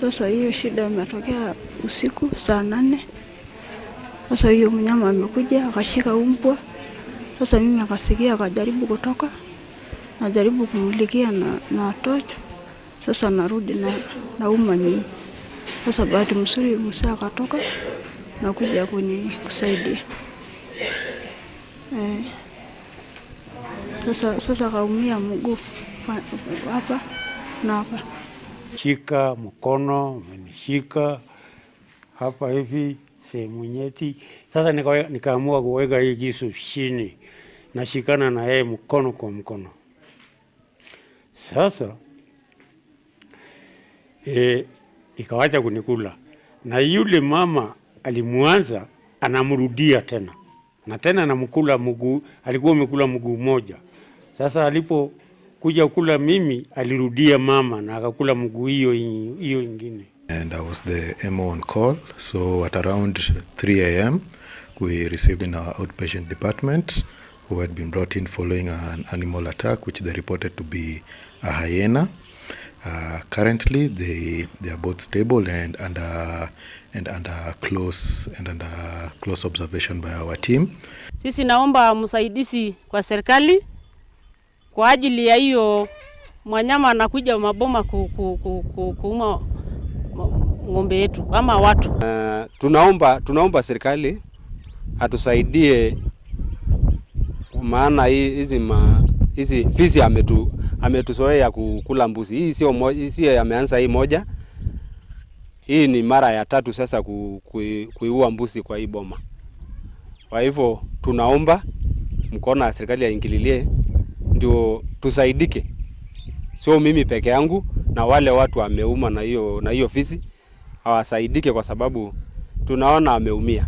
Sasa hiyo shida imetokea usiku saa 8. Sasa hiyo mnyama amekuja akashika umbwa. Sasa mimi akasikia akajaribu kutoka, najaribu kumulikia na torch. Sasa narudi na nauma mimi. Sasa bahati mzuri Musa akatoka na kuja kunini kusaidia. Eh, sasa kaumia mguu hapa na hapa. Shika mkono, amenishika hapa hivi sehemu nyeti. Sasa nikaamua kuweka hii kisu chini, nashikana na yeye mkono kwa mkono. Sasa ikawacha kunikula, na yule mama alimuanza, anamrudia tena na tena, anamkula mguu. Alikuwa amekula mguu mmoja. Sasa alipo kuja kula mimi, alirudia mama na akakula mguu hiyo hiyo ingine. And I was the MO on call. So at around 3 a.m., we received in our outpatient department who had been brought in following an animal attack, which they reported to be a hyena. Currently, they are both stable and under close observation by our team. Sisi naomba msaidizi kwa serikali kwa ajili ya hiyo mwanyama anakuja maboma kuuma ng'ombe yetu ama watu. Tunaomba serikali atusaidie, maana hizi fisi ametuzoea kukula mbuzi. Hii sio sio ameanza hii moja, hii ni mara ya tatu sasa kuiua mbuzi kwa hii boma. Kwa hivyo tunaomba mkono wa serikali aingililie ndio tusaidike, sio mimi peke yangu na wale watu wameuma na hiyo fisi hawasaidike, kwa sababu tunaona ameumia.